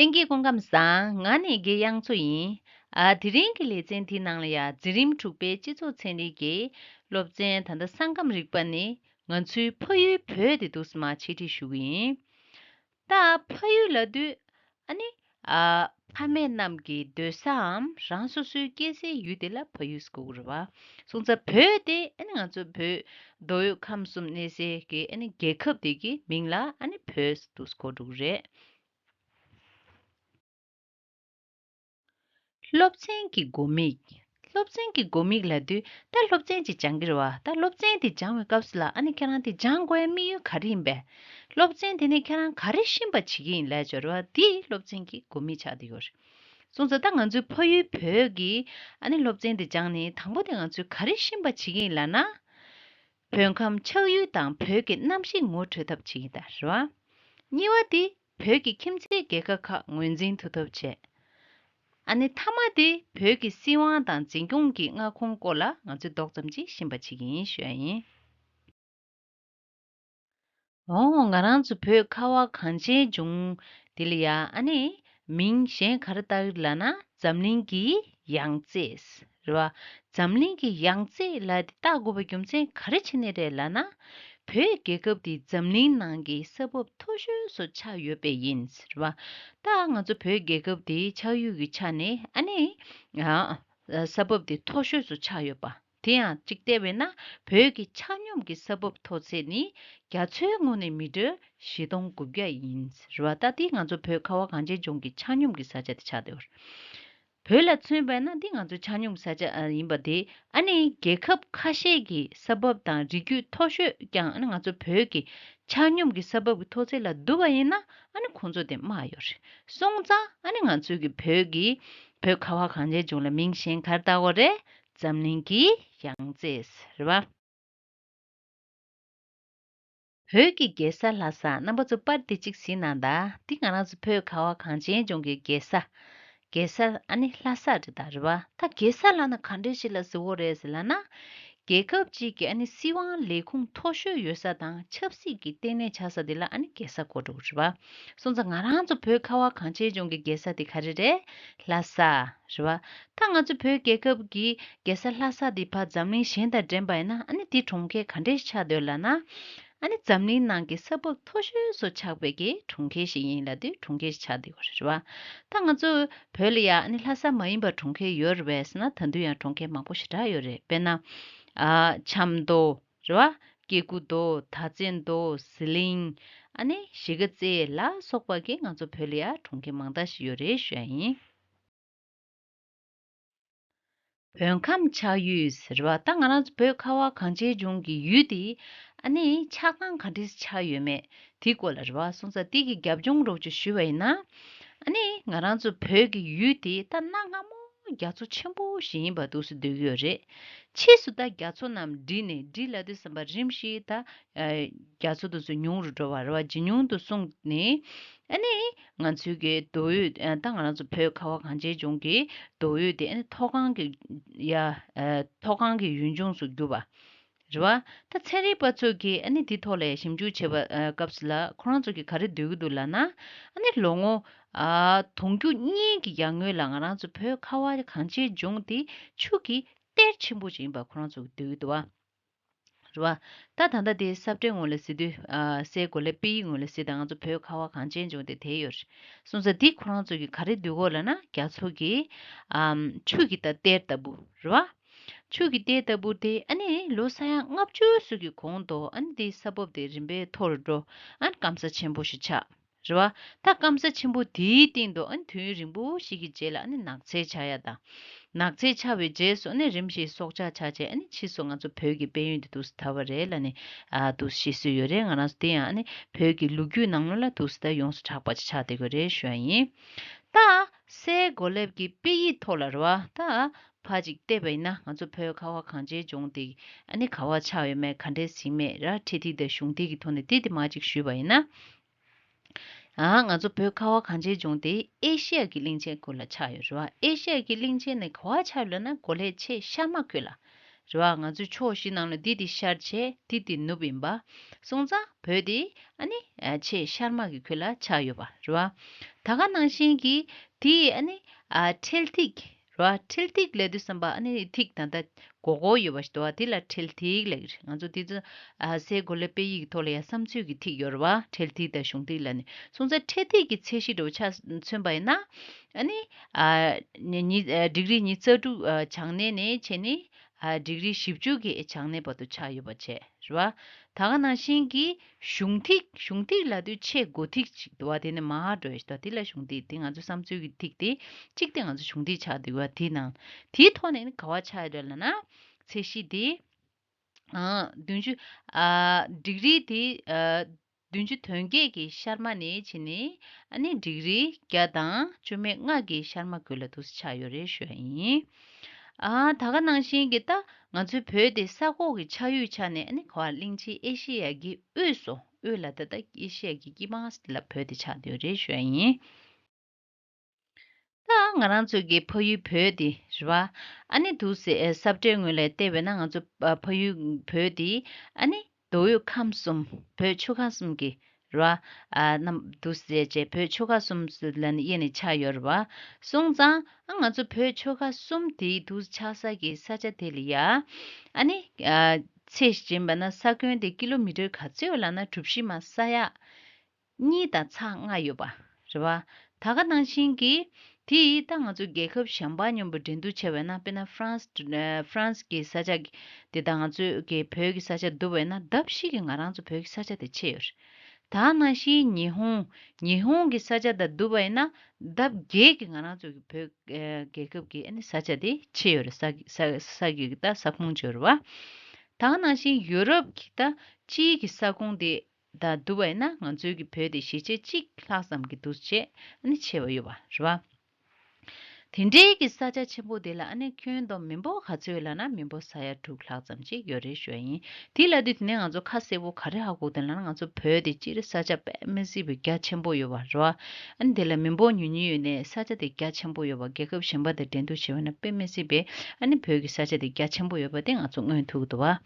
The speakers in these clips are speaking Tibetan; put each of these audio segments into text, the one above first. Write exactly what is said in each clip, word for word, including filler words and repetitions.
ལྷན་རྒྱས་སྐུ་ཁམས་བཟང་། ང་ནི་དགེ་དབྱངས་མཚོ་ཡིན། ཨ། དེ་རིང་གི་ལེ་ཚན་འདི་ནང་ལ་ཡ་འཛིན་རིམ་དྲུག་པའི་སྤྱི་ཚོགས་ཚན་རིག་གི་སློབ་ཚན་ད་ལྟ་ས་ཁམས་རིག་པ་ནས་ང་ཚོའི་ཕ་ཡུལ་བོད་དེ་འདུག་སེ་མར་འཆད་ཁྲིད་ཞུ་གི་ཡིན། ད་ཕ་ཡུལ་ལབ་དུས་ཨ་ནི། ཨ། ཕ་མེས་རྣམས་ཀྱི་སྡོད་སའམ་རང་སོ་སོའི་སྐྱེས་སའི་ཡུལ་དེ་ལ་ཕ་ཡུལ་ཟེར་གོ་གི་རེད་བ། སོང་ཙང་བོད་དེ་ཨ་ནི་ང་ཚོ་བོད་མདོ་དབུས་ཁམས་གསུམ་གནས་སའི་གི་ཨ་ནི་རྒྱལ་ཁབ་དེ་གི་མིང་ལ་ཨ་ནི་བོད་ཟེར་འདུག་སེ་གོ་འགྲོ་གི་རེད། སློབ་ཚན་གྱི་དགོས་དམིགས། སློབ་ཚན་གྱི་དགོས་དམིགས་ལབ་དུས་ད་སློབ་ཚན་ཅིག་སྦྱང་གི་རེད་བ། ད་སློབ་ཚན་དེ་སྦྱང་བའི་སྐབས་སུ་ལ་ཨ་ནི་ཁྱེད་རང་དེ་སྦྱང་དགོས་ཡ་དམིགས་ཡུལ་ག་རེ་ཡིན་པས། སློབ་ཚན་དེ་ནས་ཁྱེད་རང་ག་རེ་ཤེས་པ་བྱེད་ཀྱི་ཡིན་ལབ་ཡ་ཅིག་ཡོད་རེད་བ། དེ་སློབ་ཚན་གྱི་དགོས་དམིགས་ཆགས་བསྡད་ཡོད་རེད། སོང་ཙང་ད་ང་ཚོའི་ཕ་ཡུལ་བོད་ཀྱི་ཨ་ནི་སློབ་ཚན་དེ་སྦྱངས་ནས་དང་པོ་དེ་ང་ཚོས་ག་རེ་ཤེས་པ་བྱེད་ཀྱི་ཡིན་ལབ་ན། བོད་ཁམས་ཆགས་ཡུལ་དང་བོད་ཀྱི་གནམ་གཤིས་ངོ་སྤྲོད་ཐབས་བྱེད་ཀྱི་ཡིན་ད་རེད་བ། གཉིས་པ་དེ་བོད་ཀྱི་ཁྱིམ་མཚེས་རྒྱལ་ཁབ་ཁག་ངོས་འཛིན་ཐུབ་ཐབས་བྱས། ཨ་ནི་མཐའ་མ་དེ་བོད་ཀྱི་སྲིད་དབང་དང་འཛིན་སྐྱོང་གི་མངའ་ཁོངས་སྐོར་ལ་ང་ཚོས་རྡོག་ཙམ་ཅིག་ཤེས་པ་བྱེད་ཀྱི་ཡིན་ཞུ་ཡ་ཡིན། འོ། ང་རང་ཚོ་བོད་ཁ་བ་གངས་ཅན་ལྗོངས་འདི་ལ་ཡ་ཨ་ནི་མིང་གཞན་ག་རེ་བཏགས་ཡོད་ལབ་ན་འཛམ་གླིང་གི་ཡང་རྩེ་རེད་བ། འཛམ་གླིང་གི་ཡང་རྩེ་ལབ་དེ་བཏགས་དགོས་པའི་རྒྱུ་མཚན་ག་རེ་བྱས་ནས་རེད་ལབ་ན། བོད་རྒྱལ་ཁབ་འདི་འཛམ་གླིང་ནང་གི་ས་བབ་མཐོ་ཤོས་སུ་ཆགས་ཡོད་པས་ཡིན་རེད་བ། ད་ང་ཚོ་བོད་རྒྱལ་ཁབ་འདི་ཆགས་ཡུལ་གྱི་ཆ་ནས་ཨ་ནི་ཨ་ས་བབ་འདི་མཐོ་ཤོས་སུ་ཆགས་ཡོད་པ། དེ་ཡང་གཅིག་བལྟས་པས་ན་བོད་ཀྱི་ཆ་སྙོམས་ཀྱི་ས་བབ་མཐོ་ཚད་ནི་རྒྱ་མཚོའི་ངོས་ནས་མི་ཊར་བཞི་སྟོང་དགུ་བརྒྱ་ཡིན་ཟེར་བ། ད་འདི་ང་ཚོ་བོད་ཁ་བ་གངས་ཅན་ལྗོངས་ཀྱི་ཆ་སྙོམས་ཀྱི་ས་ཆ་དེ་ཆགས་བསྡད་ཡོད་རེད། བོད་ལ་མཚོན་པས་ན་འདི་ང་ཚོ་ཆ་སྙོམས་ས་ཆ་ཨ་ཡིན་པ་དེ་ཨ་ནི་རྒྱལ་ཁབ་ཁ་ཤས་ཀྱི་ས་བབ་དང་རིགས་རྒྱུད་མཐོ་ཤོས་ཀྱང་ཨ་ནི་ང་ཚོ་བོད་ཀྱི་ཆ་སྙོམས་ཀྱི་ས་བབ་ཀྱི་མཐོ་ཚད་ལ་བསྡུར་བ་ཡིན་ན་ཨ་ནི་ཁོང་ཚོ་དེ་དམའ་ཡོད་རེད། སོང་ཙང་ཨ་ནི་ང་ཚོའི་གི་བོད་ཀྱི་བོད་ཁ་བ་གངས་ཅན་ལྗོངས་ལ་མིང་གཞན་ག་རེ་བཏགས་ཡོད་རེད། འཛམ་གླིང་གི་ཡང་རྩེ་རེད་བ། བོད་ཀྱི་རྒྱལ་ས་ལྷ་ས། རྣམ་པ་ཚོ་པར་འདི་གཅིག་གཟིགས་གནང་དང་། འདི་ང་རང་ཚོ་བོད་ཁ་བ་གངས་ཅན་ལྗོངས་ཀྱི་རྒྱལ་ས། རྒྱལ་ས་ཨ་ནི་ལྷ་ས་རེད་ད་རེད་བ། ད་རྒྱལ་ས་ལབ་ན་ག་འདྲ་ཞིག་ལ་ཟེར་བ་རེད་ཟེར་ལབ་ན། རྒྱལ་ཁབ་ཅིག་གི་ཨ་ནི་སྲིད་དབང་ལས་ཁུངས་མཐོ་ཤོས་ཡོད་ས་དང་ཆབ་སྲིད་ཀྱི་ལྟེ་གནས་ཆགས་ས་དེ་ལ་ཨ་ནི་རྒྱལ་ས་གོ་འགྲོ་གི་རེད་བ། སོང་ཙང་ང་རང་ཚོ་བོད་ཁ་བ་གངས་ཅན་ལྗོངས་ཀྱི་རྒྱལ་ས་དེ་ག་རེ་རེད། ལྷ་ས་རེད་བ། ད་ང་ཚོ་བོད་རྒྱལ་ཁབ་ཀྱི་རྒྱལ་ས་ལྷ་ས་དེ་ཕར་འཛམ་གླིང་གཞན་དང་འགྲན་པ་ཡིན་ན་ཨ་ནི་དེ་གྲོང་ཁྱེར་ག་འདྲས་ཆགས་འདོད་ལབ་ན། ཨ་ནི་འཛམ་གླིང་ནང་གི་ས་བབ་མཐོ་ཤོས་སུ་ཆགས་པའི་གི་གྲོང་ཁྱེར་ཞིག་ཡིན་ལབ་དུས་གྲོང་ཁྱེར་ཞིག་ཆགས་བསྡད་ཡོད་རེད་བ། ད་ང་ཚོ་བོད་ལ་ཡ་ཨ་ནི་ལྷ་ས་མ་ཡིན་པ་གྲོང་ཁྱེར་ཡོད་རེད་པས་ཟེར་ན་ད་དུང་ཡང་གྲོང་ཁྱེར་མང་པོ་ཞེ་དྲག་ཡོད་རེད། དཔེར་ན། ཨ། ཆབ་མདོ། རེད་བ། སྐྱེ་རྒུ་མདོ། དར་རྩེ་མདོ། ཟི་ལིང་། ཨ་ནི་གཞིས་ཀ་རྩེ་ལ་སོགས་པ་གི་ང་ཚོ་བོད་ལ་ཡ་གྲོང་ཁྱེར་མང་དག་ཞིག་ཡོད་རེད་ཞུ་ཡ་ཡིན། བོད་ཁམས་ཆགས་ཡུལ་ཟེར་བ། ད་ང་རང་ཚོ་བོད་ཁ་བ་གངས་ཅན་ལྗོངས་ཀྱི་ཡུལ་དེ་ཨ་ནི་ཆགས་སྟངས་ག་འདྲས་ཆགས་ཡོད་མེད་དེ་སྐོར་ལ་རེད་བ། སོང་ཙང་དེ་གི་རྒྱབ་ལྗོངས་རོབ་ཅིག་ཞུས་པ་ཡིན་ན། ཨ་ནི་ང་རང་ཚོ་བོད་ཀྱི་ཡུལ་དེ་ད་གནའ་སྔ་མོ་རྒྱ་མཚོ་ཆེན་པོ་ཞིག་ཡིན་པ་འདུག་སེ་འདོད་ཀྱི་ཡོད་རེད། ཕྱིས་སུ་ད་རྒྱ་མཚོ་རྣམས་བསྒྲིལ་ནས། བསྒྲིལ་ལབ་དུས་ཙམ་པ་རིམ་བཞིན་ད་ཨ་རྒྱ་མཚོ་དེ་ཚོ་ཉུང་རུ་འགྲོ་བ་རེད་བ། ཇེ་ཉུང་དུ་སོང་ནས། ཨ་ནི་ང་ཚོའི་གི་མདོ་དབུས། ཨ་ད་ང་རང་ཚོ་བོད་ཁ་བ་གངས་ཅན་ལྗོངས་ཀྱི་མདོ་དབུས་དེ་ཨ་ནི་མཐོ་སྒང་གི་ཡ། ཨ་མཐོ་སྒང་གི་ཡུལ་ལྗོངས་སུ་གྱུར་པ་རེད་བ། ད་ཚན་རིག་པ་ཚོ་གིས་ཨ་ནི་འདི་ཐོག་ལ་ཞིབ་འཇུག་བྱེད་པ་ཨ་སྐབས་སུ་ལ་ཁོ་རང་ཚོ་གིས་ག་རེ་འདོད་ཀྱི་འདུག་ལབ་ན། ཨ་ནི་ལོ་ངོ་ཨ་དུང་ཕྱུར་གཉིས་ཀྱི་ཡར་སྔོན་ལ་ང་རང་ཚོ་བོད་ཁ་བ་གངས་ཅན་ལྗོངས་དེ་ཆུ་གི་གཏེར་ཆེན་པོ་ཞིག་ཡིན་པ་ཁོ་རང་ཚོ་གིས་འདོད་ཀྱི་འདུག་བ། རེད་བ། ད་ད་ལྟ་དེ་ས་བཀྲའི་ངོས་ལ་གཟིགས་དུས། ཨ་སའི་གོ་ལའི་དཔེ་ཡི་ངོས་ལ་གཟིགས་དང་ང་ཚོ་བོད་ཁ་བ་གངས་ཅན་ལྗོངས་དེ་དེ་ཡོད་རེད། སོང་ཙང་དེ་ཁོ་རང་ཚོ་གིས་ག་རེ་འདོད་གོ་ལབ་ན་རྒྱ་མཚོ་གི་ཨམ་ཆུ་གི་ད་གཏེར་ལྟ་བུ་རེད་བ། ཆུ་གི་གཏེར་ལྟ་བུ་དེ་ཨ་ནི་ལོ་ས་ཡ་ལྔ་བཅུ་ཙམ་གི་གོང་དུ་ཨ་ནི་དེའི་ས་བབ་དེ་རིམ་པས་མཐོ་རུ་འགྲོ། ཨ་ནི་སྐམ་ས་ཆེན་པོ་ཞིག་ཆགས། རེད་བ། ད་སྐམ་ས་ཆེན་པོ་དེའི་སྟེང་དུ་ཨ་ནི་དུས་ཡུན་རིང་པོ་ཞིག་གི་རྗེས་ལ་ཨ་ནི་ནགས་ཚལ་ཆགས་ཡ་དང་། ནགས་ཚལ་ཆགས་པའི་རྗེས་སུ་ཨ་ནི་རིམ་བཞིན་སྲོག་ཆགས་ཆགས་བྱས། ཨ་ནི་ཕྱིས་སུ་ང་ཚོ་བོད་ཀྱི་དཔལ་ཡོན་དེ་འདུག་སེ་དར་བ་རེད་ལབ་ནས་ཨ་འདུག་སེ་བཤད་སྲོལ་ཡོད་རེད། ང་རང་ཚོ་དེ་ཡང་ཨ་ནི་བོད་ཀྱི་ལོ་རྒྱུས་ནང་ལོགས་ལ་འདུག་སེ་ད་ཡོངས་སུ་གྲགས་པ་ཅིག་ཆགས་བསྡད་ཀྱི་རེད་ཞུ་ཡ་ཡིན། ད་སའི་གོ་ལའི་གི་དཔེ་ཡི་ཐོག་ལ་རེད་བ། ད་ཕར་ཅིག་བལྟས་པ་ཡིན་ན་ང་ཚོ་བོད་ཁ་བ་གངས་ཅན་ལྗོངས་དེ་ཨ་ནི་ག་བ་ཆགས་ཡོད་མེད། ག་འདྲས་ཟིན་མེད་ར། འཕྲེད་ཐིག་དང་གཞུང་ཐིག་གི་ཐོག་ནས་དེ་དེ་མར་ཅིག་ཞུས་པ་ཡིན་ན། ཨ་ང་ཚོ་བོད་ཁ་བ་གངས་ཅན་ལྗོངས་དེ་ཨེ་ཤི་ཡ་གི་གླིང་ཆེན་སྐོར་ལ་ཆགས་ཡོད་རེད་བ། ཨེ་ཤི་ཡ་གི་གླིང་ཆེན་ནི་ག་བ་ཆགས་ཡོད་ལབ་ན་གོ་ལའི་ཕྱེད་ཤར་མ་ཁུལ་ལ། རེད་བ། ང་ཚོའི་ཕྱོགས་བཞི་ནང་ལ་འདི་དེ་ཤར་བྱས་འདི་དེ་ནུབ་ཡིན་པ། སོང་ཙང་བོད་དེ་ཨ་ནི་ཨ་ཆེས་ཤར་མ་གི་ཁུལ་ལ་ཆགས་ཡོད་པ་རེད་བ། ད་ག་ནང་བཞིན་གྱི་དེ་ཨ་ནི་ཨ་འཕྲེད་ཐིག་རེད་བ། འཕྲེད་ཐིག་ལབ་དུས་ཙམ་པ་ཨ་ནི་ཐིག་ད་ལྟ་སྒོར་སྒོར་ཡོད་པ་ཞིག་འདུག་བ། དེ་ལ་འཕྲེད་ཐིག་ལབ་ཀྱི་རེད། ང་ཚོ་དེ་ཚོ་ཨ་སའི་གོ་ལའི་དཔེ་ཡིག་གི་ཐོག་ལ་ཡང་བསམ་ཚུལ་གྱི་ཐིག་ཡོད་རེད་བ། འཕྲེད་ཐིག་དང་གཞུང་ཐིག་ལབ་ནས། སོང་ཙང་འཕྲེད་ཐིག་གི་ཚད་གཞི་འདྲ་བོ་ཆ་མཚོན་པ་ཡིན་ན། ཨ་ནི་ཨ་ཉི་ཉི་ཨ་ཌིག་རི་ཉི་ཤུ་རྩ་དྲུག་ཨ་བྱང་སྣེ་ནས་བྱས་ནས་ཨ་ཌིག་རི་བཞི་བཅུ་གི་བྱང་སྣེ་བར་དུ་ཆགས་ཡོད་པ་བྱས་རེད་བ། ད་ག་ནང་བཞིན་གྱི་གཞུང་ཐིག་གཞུང་ཐིག་ལབ་དུས་ཆེས་མགོ་ཐིག་ཅིག་འདུག་བ། དེ་ནས་མར་འགྲོ་ཡ་ཞིག་འདུག་དེ་ལ་གཞུང་ཐིག་དེ་ང་ཚོའི་བསམ་ཚུལ་གྱི་ཐིག་དེ་གཅིག་དེ་ང་ཚོ་གཞུང་ཐིག་ཆགས་འདུག་བ། དེ་ནང་དེའི་ཐོག་ནས་ནི་ག་བ་ཆགས་ཡོད་རེད་ལབ་ན། ཚད་གཞི་དེ་ཨ་བདུན་ཅུ་ཨ་ཌིག་རི་དེ་ཨ་བདུན་ཅུ་དོན་བརྒྱད་ཀྱི་ཤར་མ་ནས་ཕྱིན་ནས་ཨ་ནི་ཌིག་རི་བརྒྱ་དང་བཅུ་མེད་ལྔ་གི་ཤར་མ་ཁུལ་ལ་འདུག་སེ་ཆགས་ཡོད་རེད་ཞུ་ཡ་ཡིན། ཨ་ད་ག་ནང་བཞིན་གྱི་ད་ང་ཚོའི་བོད་དེ་ས་ཁོག་གི་ཆགས་ཡུལ་ཆ་ནས་ཨ་ནི་ག་བ་གླིང་ཆེན་ཨེ་ཤེ་ཡ་གི་དབུས་སུ། དབུས་ལ་ད་ལྟ་ཨེ་ཤེ་ཡ་གི་དཀྱིལ་མ་ལ་བོད་དེ་ཆགས་བསྡད་ཡོད་རེད་ཞུ་ཡ་ཡིན། ད་ང་རང་ཚོ་གི་ཕ་ཡུལ་བོད་འདི་རེད་བ། ཨ་ནི་འདུག་སེ་ཨེ་ས་བཀྲའི་ངོས་ལ་བལྟས་པས་ན་ང་ཚོ་ཨ་ཕ་ཡུལ་བོད་འདི་ཨ་ནི་མདོ་དབུས་ཁམས་གསུམ། བོད་ཆོལ་ཁ་གསུམ་གྱི་རེད་བ། ཨ་རྣམས་འདུག་སེ་བྱས་བོད་ཆོལ་ཁ་གསུམ་ལ་ནི་དབྱེ་ནས་ཆགས་ཡོད་རེད་བ། སོང་ཙང་ཨ་ང་ཚོ་བོད་ཆོལ་ཁ་གསུམ་དེ་འདུག་ཆགས་ས་གི་ས་ཆ་དེ་ལ་ཡ། ཨ་ནི་ཨ་ཚད་གཞི་བྱིན་པ་ན་ས་ཁོན་དེ་ཀི་ལོ་མི་ཊར་ག་ཚོད་ཡོད་ལབ་ན་གྲུ་བཞི་མ་ས་ཡ་གཉིས་དང་ཚེག་ལྔ་ཡོད་པ་རེད་བ། ད་ག་ནང་བཞིན་གྱི་དེ་ད་ང་ཚོ་རྒྱལ་ཁབ་གཞན་པ་མཉམ་པོ་འགྲན་བསྡུར་བྱས་པ་ན། དཔེར་ན་ཧྥ་རན་སི་ཧྥ་རན་སི་གི་ས་ཆ་དེ་དང་ང་ཚོའི་གི་བོད་ཀྱི་ས་ཆ་བསྡུར་བ་ན་ལྡབ་བཞི་གིས་ང་རང་ཚོ་བོད་ཀྱི་ས་ཆ་དེ་ཆེ་ཡོད་རེད། ད་ནང་བཞིན་ཉི་ཧོང་ཉི་ཧོང་གི་ས་ཆ་དང་བསྡུར་བ་ཡིན་ན་ལྡབ་བརྒྱད་ཀྱིས་ང་རང་ཚོ་གི་བོད་ཨ་རྒྱལ་ཁབ་ཀྱི་ཨ་ནི་ས་ཆ་དེ་ཆེ་ཡོད་རེད། ས་ས་ས་གི་ད་ས་ཁོངས་ཆེ་ཡོད་རེད་བ། ད་ག་ནང་བཞིན་ཡུ་རོབ་ཀྱི་ད་སྤྱིའི་གི་ས་ཁོངས་དེ་དང་བསྡུར་བ་ཡིན་ན་ང་ཚོའི་གི་བོད་དེ་བཞི་ཆ་གཅིག་ལྷག་ཙམ་གྱི་འདུག་སེ་ཨ་ནི་ཆེ་བ་ཡོད་པ་རེད་བ། དེ་འདྲའི་གི་ས་ཆ་ཆེན་པོ་དེ་ལ་ཨ་ནི་ཁྱོན་བསྡོམས་མི་འབོར་ག་ཚོད་ཡོད་ལབ་ན་མི་འབོར་ས་ཡ་དྲུག་ལྷག་ཙམ་ཅིག་ཡོད་རེད་ཞུ་ཡ་ཡིན། དེ་ལབ་དུས་དེ་ནས་ང་ཚོ་ཁ་གསལ་པོ་ག་རེ་ཧ་གོ་དགོས་ལབ་ན། ང་ཚོ་བོད་དེ་སྤྱིར་ས་ཆ་དཔེ་མི་སྲིད་པའི་རྒྱ་ཆེན་པོ་ཡོད་པ་རེད་བ། ཨ་ནི་དེ་ལ་མི་འབོར་ཉུང་ཉུང་ཡོད་ནའི་ས་ཆ་དེ་རྒྱ་ཆེན་པོ་ཡོད་པ། རྒྱལ་ཁབ་གཞན་པ་དང་འགྲན་བསྡུར་བྱས་པ་ན་དཔེ་མི་སྲིད་པའི་ཨ་ནི་བོད་ཀྱི་ས་ཆ་དེ་རྒྱ་ཆེན་པོ་ཡོད་པ་དེ་ང་ཚོ་མངོན་ཐུབ་ཀྱི་འདུག་བ།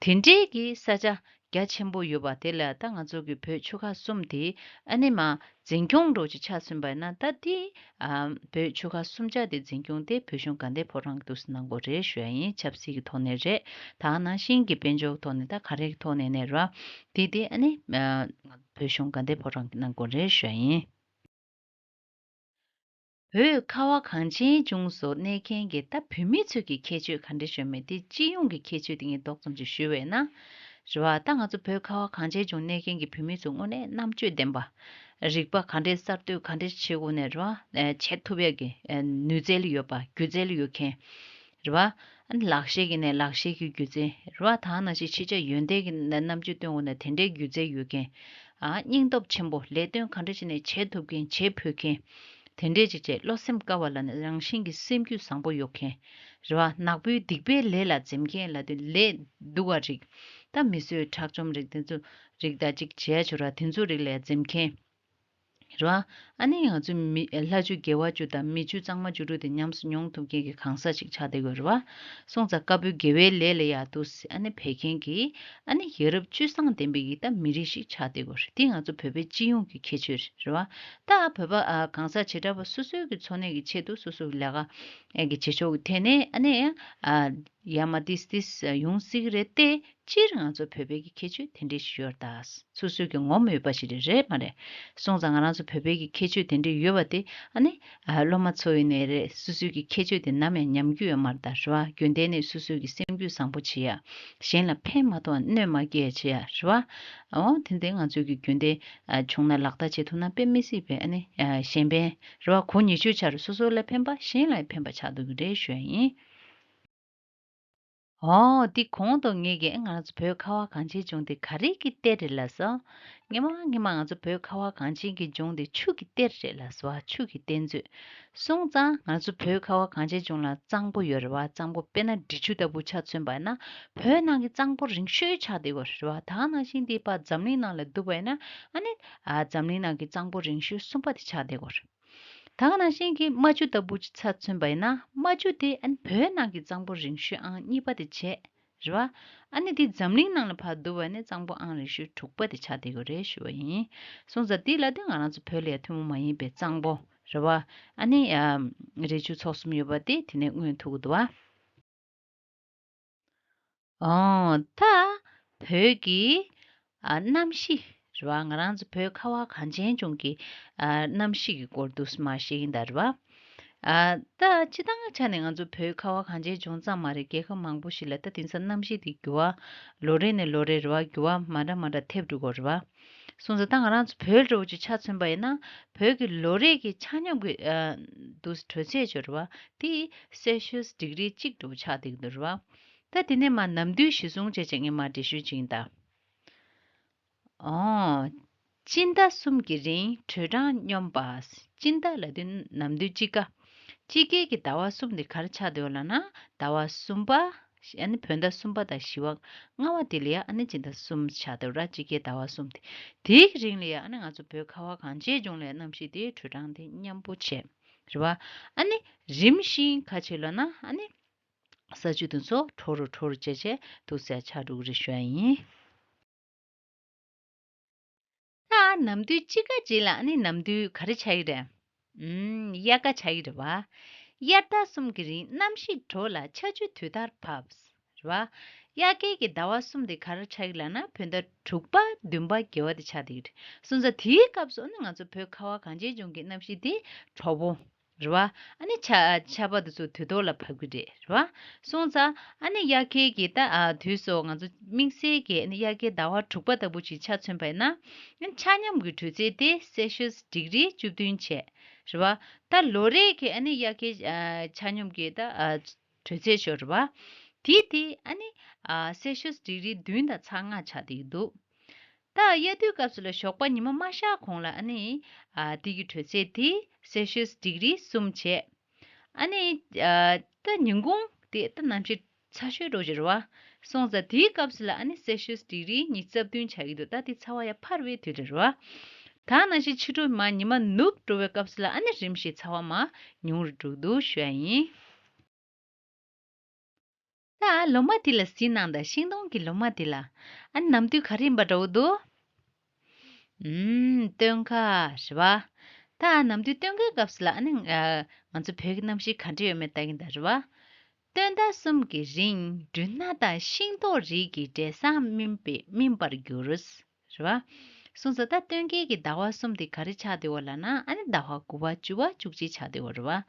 དེ་འདྲའི་གི་ས་ཆ་རྒྱ་ཆེན་པོ་ཡོད་པ་དེ་ལ་ད་ང་ཚོ་གི་བོད་ཆོལ་ཁ་གསུམ་དེ་ཨ་ནི་མར་འཛིན་སྐྱོང་འདྲ་བོ་ཅིག་ཆ་མཚོན་པ་ཡིན་ན། ད་དེ་ཨ་བོད་ཆོལ་ཁ་གསུམ་ཆ་དེ་འཛིན་སྐྱོང་དེ་བོད་གཞུང་དགའ་ལྡན་ཕོ་བྲང་གི་འདུག་སེ་གནང་དགོས་རེད་ཞུ་ཡ་ཡིན། ཆབ་སྲིད་ཀྱི་ཐོག་ནས་རེད། ད་ནང་བཞིན་གྱི་དཔལ་འབྱོར་གྱི་ཐོག་ནས་ད་ག་རེ་གི་ཐོག་ནས་ནས་རེད་བ། དེ་དེ་ཨ་ནི་ཨ་བོད་གཞུང་དགའ་ལྡན་ཕོ་བྲང་གིས་གནང་དགོས་རེད་ཞུ་ཡ་ཡིན། བོད་ཁ་བ་གངས་ཅན་ལྗོངས་སུ་གནས་མཁན་གྱི་ད་བོད་མི་ཚོ་གི་ཁྱད་ཆོས་ག་འདྲ་ཞིག་ཡོད་མེད་དེ་སྤྱི་ཡོངས་ཀྱི་ཁྱད་ཆོས་དེ་ངས་རྡོག་ཙམ་ཅིག་ཞུས་པ་ཡིན་ན། རེད་བ། ད་ང་ཚོ་བོད་ཁ་བ་གངས་ཅན་ལྗོངས་གནས་མཁན་གྱི་བོད་མི་ཚོ་དངོས་གནས་རྣམ་དཔྱོད་ལྡན་པ། རིག་པ་ག་འདྲས་གསར་གཏོད་ག་འདྲས་བྱེད་དགོས་ནས་རེད་བ། ཨེ་བྱེད་ཐུབ་ཡག་གི་ཨེ་ནུས་རྩལ་ཡོད་པ། སྒྱུ་རྩལ་ཡོད་མཁན། རེད་བ། ཨ་ནི་ལག་ཤེས་ཀྱི་ནས་ལག་ཤེས་ཀྱི་སྒྱུ་རྩལ་རེད་བ། ད་ནང་བཞིན་ཕྱི་རྒྱལ་ཡོན་ཏན་གྱི་ནས་རྣམ་དཔྱོད་སྟོན་དགོས་ནས་དེ་འདྲའི་སྒྱུ་རྩལ་ཡོད་མཁན། ཨ་སྙིང་སྟོབས་ཆེན་པོ། ལས་དོན་ག་འདྲ་བྱས་ནས་བྱེད་ཐུབ་མཁན། བྱེད་ཕོད་མཁན། དེ་འདྲས་ཅིག་བྱས། བློ་སེམས་དཀར་བ་ལབ་ནས་རང་བཞིན་གྱི་སེམས་རྒྱུད་བཟང་པོ་ཡོད་མཁན། རེད་བ། ནག་པོའི་སྡིག་པའི་ལས་ལ་འཛེམ་མཁན་ལབ་དུས་ལས་སྡུག་པ་རིགས། ད་མི་གསོད་ཁྲག་སྦྱོར་རིགས་དེ་ཚོ་རིགས་ད་ཅིག་བྱས་ཆོག་ར་དེ་ཚོ་རིགས་ལ་འཛེམ་མཁན། རེད་བ། ཨ་ནི་ང་ཚོ་མི་ལྷ་ཆོས་དགེ་བ་བཅུ་དང་མི་ཆོས་གཙང་མ་བཅུ་དྲུག་དེ་ཉམས་སུ་མྱོང་ཐུབ་མཁན་གྱི་གང་ཟག་ཅིག་ཆགས་བསྡད་དགོས་རེད་བ། སོང་ཙང་དཀར་པོའི་དགེ་བའི་ལས་ལ་ཡ་འདུག་སེ་ཨ་ནི་འབད་མཁན་གྱི་ཨ་ནི་ཡ་རབས་སྤྱོད་བཟང་ལྡན་པའི་གི་ད་མི་རིགས་ཤིག་ཆགས་བསྡད་དགོས་རེད། འདི་ང་ཚོ་བོད་པའི་སྤྱི་ཡོངས་ཀྱི་ཁྱད་ཆོས་རེད་བ། ད་བོད་པ་ཨ་གང་ཟག་བྱེ་བྲག་པ་སོ་སོའི་གི་འཚོ་གནས་ཀྱི་ཆེད་དུ་སོ་སོ་གི་ལས་ཀ་ཨེ་གི་བྱེད་ཕྱོགས་ཀྱི་ཐད་ནས་ཨ་ནི་ཨ་ཡ་མ་ཏིས་ཏིས་ཡོང་སྲིད་ཀྱི་རེད་དེ། སྤྱིར་ང་ཚོ་བོད་པའི་གི་ཁྱད་ཆོས་དེ་འདྲས་ཤིག་ཡོད་རེད་ད། སོ་སོའི་གི་ངོམ་ཡོད་པ་ཞིག་རེད་རེད་མ་རེད། སོང་ཙང་ང་རང་ཚོ་བོད་པའི་གི་ཁྱད་ཆོས་དེ་འདྲས་ཡོད་པ་དེ་ཨ་ནི་ཨ་སློབ་མ་ཚོ་ཡིན་ནའི་རེད། སོ་སོའི་གི་ཁྱད་ཆོས་དེ་ནམ་ཡང་ཉམས་རྒྱུ་ཡོད་མ་རེད་ད། རེད་བ། རྒྱུན་ལྡན་ནས་སོ་སོའི་གི་སེམས་རྒྱུད་བཟང་པོ་བྱེད་ཡ། གཞན་ལ་ཕན་མ་ཐོགས་གནོད་མ་སྐྱེལ་བྱེད་ཡ། རེད་བ། འོ་དེ་འདྲས་ང་ཚོའི་གི་རྒྱུན་ལྡན་ཨ་བྱུང་ན་ལག་བསྟར་བྱེད་ཐུབ་ན་དཔེ་མི་སྲིད་པའི་ཨ་ནི་ཨ་གཞན་ཕན་རེད་བ། གོ་ཉེ་ཆོས་ཆར་སོ་སོ་ལ་ཕན་པ་གཞན་ལ་ཕན་པ་ཆགས་འདུག་གི་རེད་ཞུ་ཡ་ཡིན། ཨོ། འདི་གོང་དུ་ངས་ཀྱིས་ང་རང་ཚོ་བོད་ཁ་བ་གངས་ཅན་ལྗོངས་འདི་ག་རེ་གི་གཏེར་རེད་ལབ་སོང་། སྔོན་མ་སྔོན་མ་ང་ཚོ་བོད་ཁ་བ་གངས་ཅན་གྱི་ལྗོངས་འདི་ཆུ་གི་གཏེར་རེད་ལབ་སོང་། ཆུ་གི་གཏེར་མཛོད། སོང་ཙང་ང་ཚོ་བོད་ཁ་བ་གངས་ཅན་ལྗོངས་ལ་གཙང་པོ་ཡོད་རེད་བ། གཙང་པོ་དཔེར་ན་འབྲི་ཆུ་ལྟ་བུ་ཆ་མཚོན་པ་ཡིན་ན་བོད་ནང་གི་གཙང་པོ་རིང་ཤོས་ཆགས་བསྡད་ཡོད་རེད་བ། ད་ག་ནང་བཞིན་འདི་ཕར་འཛམ་གླིང་ནང་ལ་བསྡུར་བ་ཡིན་ན་ཨ་ནི་ཨ་འཛམ་གླིང་ནང་གི་གཙང་པོ་རིང་ཤོས་གསུམ་པ་དེ་ཆགས་བསྡད་ཡོད་རེད། ད་ག་ནང་བཞིན་གྱི་རྨ་ཆུ་ལྟ་བུ་ཆ་མཚོན་པ་ཡིན་ན་རྨ་ཆུ་དེ་ཨ་ནི་བོད་ནང་གི་གཙང་པོ་རིང་ཤོས་ཨང་གཉིས་པ་དེ་བྱས། རེད་བ། ཨ་ནི་འདི་འཛམ་གླིང་ནང་ལ་ཕར་བསྡུར་བ་ནི་གཙང་པོ་ཨང་རིགས་ཤོས་དྲུག་པ་དེ་ཆགས་བསྡད་ཡོད་རེད་ཞུ་བ་ཡིན། སོང་ཙང་འདི་ལ་དེ་ང་རང་ཚོ་བོད་ལ་ཡ་ཐུན་མོང་མ་ཡིན་པའི་གཙང་པོ་རེད་བ། ཨ་ནི་ཨ་རི་ཆུ་ཚོགས་གསུམ་ཡོད་པ་དེ་དེ་ནས་མངོན་ཐུབ་ཀྱི་འདུག་བ། ཨོ། ད་བོད་ཀྱི་ཨ་གནམ་གཤིས་རེད་བ། ང་རང་ཚོ་བོད་ཁ་བ་གངས་ཅན་ལྗོངས་ཀྱི་ཨ་གནམ་གཤིས་ཀྱི་སྐོར་དུ་མར་བཤད་ཀྱིན་གདའ་རེད་བ། ཨ་ད་སྤྱིར་བཏང་ཆ་ནས་ང་ཚོ་བོད་ཁ་བ་གངས་ཅན་ལྗོངས་ཙམ་མ་རེད། རྒྱལ་ཁབ་མང་པོ་ཞིག་ལ་ད་དེང་སང་གནམ་གཤིས་དེ་འགྱུར་བ་ལོ་རེ་ནས་ལོ་རེ་རེད་བ། འགྱུར་བ་མ་འདྲ་མ་འདྲ་ཐེབས་འགྲོ་གི་རེད་བ། སོང་ཙང་ད་ང་རང་ཚོ་བོད་འདྲ་བོ་ཅིག་ཆ་མཚོན་པ་ཡིན་ན། བོད་ཀྱི་ལོ་རེ་གི་ཆ་སྙོམས་ཀྱི་ཨ་དུས་དྲོད་ཚད་ཅིག་རེད་བ། དེ་སེལ་ཤི་ཡས་ཌིག་རི་གཅིག་འདྲ་བོ་ཆགས་བསྡད་ཀྱི་འདུག་རེད་བ། ད་དེ་ནས་མར་ནམ་དུས་གཞི་བཟུང་བྱས་བྱས་ངས་མར་འགྲེལ་བཤད་བྱེད་ཀྱིན་གདའ། ཨོ། སྤྱི་ཟླ་གསུམ་གྱི་རིང་དྲོད་གྲང་སྙོམས་པ། སྤྱི་ཟླ་ལབ་དུས་ནམ་དུས་དཔྱིད་ཀ་དཔྱིད་ཀའི་གི་ཟླ་བ་གསུམ་དེ་ག་རེ་ཆགས་བསྡད་ཡོད་ལབ་ན། ཟླ་བ་གསུམ་པ། ཨ་ནི་བོད་ཟླ་གསུམ་པ་དང་བཞི་པ་ལྔ་པ་དེ་ལ་ཡ་ཨ་ནི་སྤྱི་ཟླ་གསུམ་ཆགས་བསྡད་ཡོད་ར། དཔྱིད་ཀའི་ཟླ་བ་གསུམ་དེ། དེའི་གི་རིང་ལ་ཡ་ཨ་ནི་ང་ཚོ་བོད་ཁ་བ་གངས་ཅན་ལྗོངས་ལ་ཡ་གནམ་གཤིས་དེ་དྲོད་གྲང་དེ་མཉམ་པོ་བྱས་རེད་བ། ཨ་ནི་རིམ་བཞིན་ག་བྱེད་ལབ་ན། ཨ་ནི་ས་ཆུ་དེ་ཚོ་དྲོ་རུ་དྲོ་རུ་བྱས་བྱས་འདུག་སེ་ཆགས་འགྲོ་གི་རེད་ཞུ་ཡ་ཡིན། ད་ནམ་དུས་དཔྱིད་ཀ་རྗེས་ལ་ཨ་ནི་ནམ་དུས་ག་རེ་ཆགས་ཀྱི་རེད། ཨུམ། དབྱར་ཁ་ཆགས་ཀྱི་རེད་བ། དབྱར་ཟླ་གསུམ་གྱི་རིང་གནམ་གཤིས་དྲོ་ལ་ཆར་ཆུ་དུས་ལྟར་བབས། རེད་བ། དབྱར་ཁའི་གི་ཟླ་བ་གསུམ་དེ་ག་རེ་ཆགས་ཀྱི་ལབ་ན། བོད་ཟླ་དྲུག་པ་བདུན་པ་བརྒྱད་པ་དེ་ཆགས་བསྡད་ཀྱི་རེད། སོང་ཙང་དེའི་སྐབས་སུ་ཨ་ནི་ང་ཚོ་བོད་ཁ་བ་གངས་ཅན་ལྗོངས་ཀྱི་གནམ་གཤིས་དེ་དྲོ་པོ། རེད་བ། ཨ་ནི་ཆར་ཆར་པ་དེ་ཚོ་དུས་ཐོག་ལ་བབས་ཀྱི་རེད། རེད་བ། སོང་ཙང་ཨ་ནི་དབྱར་ཁའི་གི་ད་ཨ་དུས་སུ་ང་ཚོ་དམིགས་བསལ་གྱི་ཨ་ནི་དབྱར་ཁའི་ཟླ་བ་དྲུག་པ་ལྟ་བུ་ཅིག་ཆ་མཚོན་པ་ཡིན་ན། ཨ་ནི་ཆ་སྙོམས་ཀྱི་དྲོད་ཚད་དེ་སེལ་ཤི་ཡས་ཌིག་རི་བཅུ་བདུན་བྱས། རེད་བ། ད་ལོ་རེ་གི་ཨ་ནི་དབྱར་ཁའི་ཨ་ཆ་སྙོམས་ཀྱི་ད་ཨ་དྲོད་ཚད་ཤོར་བ། དེ་དེ་ཨ་ནི་ཨ་སེལ་ཤི་ཡས་ཌིག་རི་བདུན་དང་ཚེག་ལྔ་ཆགས་བསྡད་ཀྱི་འདུག་ད་དབྱར་དུས་སྐབས་སུ་ལ་ཞོགས་པ་ཉི་མ་མ་ཤར་གོང་ལ་ཨ་ནི་ཨ་དེ་གི་དྲོད་ཚད་དེ་སེལ་ཤི་ཡས་ཌིག་རི་གསུམ་བྱས། ཨ་ནི་ཨ་ད་ཉིན་གུང་དེ་ད་གནམ་གཤིས་ཚ་ཤོས་འདྲ་བོ་ཅིག་རེད་བ། སོང་ཙང་དེའི་སྐབས་སུ་ལ་ཨ་ནི་སེལ་ཤི་ཡས་ཌིག་རི་ཉི་ཤུ་རྩ་བདུན་ཆགས་ཀྱི་འདུག་ད་དེ་ཚ་བ་ཡར་འཕར་བའི་དུས་རེད་བ། ད་ནང་བཞིན་ཕྱི་དྲོ་མར་ཉི་མ་ནུབ་འགྲོ་བའི་སྐབས་སུ་ལ་ཨ་ནི་རིམ་བཞིན་ཚ་བ་མར་ཉུང་རུ་འགྲོ་གི་འདུག་ཞུ་ཡ་ཡིན། ད་ལོ་མ་འདི་ལ་གཟིགས་གནང་དང་། ཤིང་སྡོང་གི་ལོ་མ་འདི་ལ་ཨ་ནི་ནམ་དུས་ག་རེ་ཡིན་པ་འདྲ་བོ་འདུག་ཨུམ། སྟོན་ཁ་རེད་བ། ད་ནམ་དུས་སྟོན་ཁའི་སྐབས་སུ་ལ་ཨ་ནི་ཨ་ང་ཚོ་བོད་ཀྱི་གནམ་གཤིས་ག་འདྲ་ཡོད་མེད་ལྟ་གིན་གདའ་རེད་བ། སྟོན་ཟླ་གསུམ་གྱི་རིང་སྦྲུལ་ནག་དང་ཤིང་ཏོག་རིགས་ཀྱི་འབྲས་བཟང་སྨིན་པའི་སྨིན་པར་འགྱུར། རེད་བ། སོང་ཙང་ད་སྟོན་ཁའི་གི་ཟླ་བ་གསུམ་དེ་ག་རེ་ཆགས་བསྡད་ཡོད་ལབ་ན། ཨ་ནི་ཟླ་བ་དགུ་པ་བཅུ་པ་བཅུ་གཅིག་ཆགས་བསྡད་ཡོད་རེད་བ།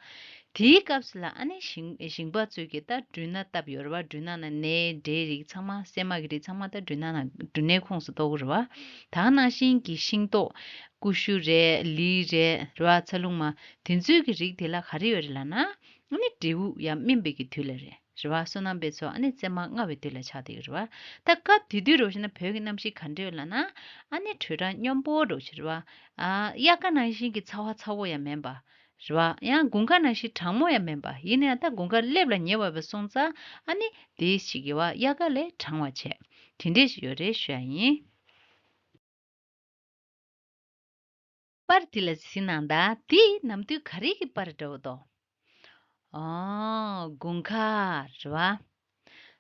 དེའི་སྐབས་སུ་ལ་ཨ་ནི་ཞིང་ཞིང་པ་ཚོས་ཀྱིས་ད་སྦྲུལ་ནག་བཏབ་ཡོད་རེད་བ། སྦྲུལ་ནག་ནང་ནས་འབྲས་རིགས་ཚང་མ། སྲན་མ་གི་རིགས་ཚང་མ་ད་སྦྲུལ་ནག་ནང་སྦྲུལ་ནག་ཁོངས་སུ་གཏོགས་ཀྱི་རེད་བ། ད་ནང་བཞིན་གྱི་ཤིང་ཏོག་ཀུ་ཤུ་རེད། ལི་རེད། རེད་བ། ཚ་ལུ་མ། དེ་ཚོའི་གི་རིགས་དེ་ལ་ག་རེ་ཡོད་རེད་ལབ་ན། ཨ་ནི་འབྲས་བུ་ཡང་སྨིན་པའི་གི་དུས་ལ་རེད། རེད་བ། སོ་ནམ་པ་ཚོ་ཨ་ནི་བཙས་མར་བརྔ་བའི་དུས་ལ་ཆགས་བསྡད་ཀྱི་རེད་བ། ད་སྐབས་དེ་དུས་རེད་བ་བྱས་ན་བོད་ཀྱི་གནམ་གཤིས་ག་འདྲ་ཡོད་ལབ་ན། ཨ་ནི་དྲོད་གྲང་སྙོམས་པོ་འདྲ་བོ་ཅིག་རེད་བ། ཨ་དབྱར་ཁ་ནང་བཞིན་གྱི་ཚ་བ་ཚ་བོ་ཡང་མིན་པ། རེད་བ། ཡང་དགུན་ཁ་ནང་བཞིན་གྲང་མོ་ཡང་མིན་པ། ཡིན་ན་ཡང་ད་དགུན་ཁ་སླེབས་ལ་ཉེ་བ་བས་སོང་ཙང་ཨ་ནི་དེ་ཞིག་གི་བ། དབྱར་ཁ་ལས་གྲང་བ་བྱས། དེ་འདྲས་ཞིག་ཡོད་རེད་ཞུ་ཡ་ཡིན། པར་དེ་ལ་གཟིགས་གནང་དང་། དེ་ནམ་དུས་ག་རེ་གི་པར་འདྲ་བོ་འདུག་ཨོ། དགུན་ཁ་རེད་བ།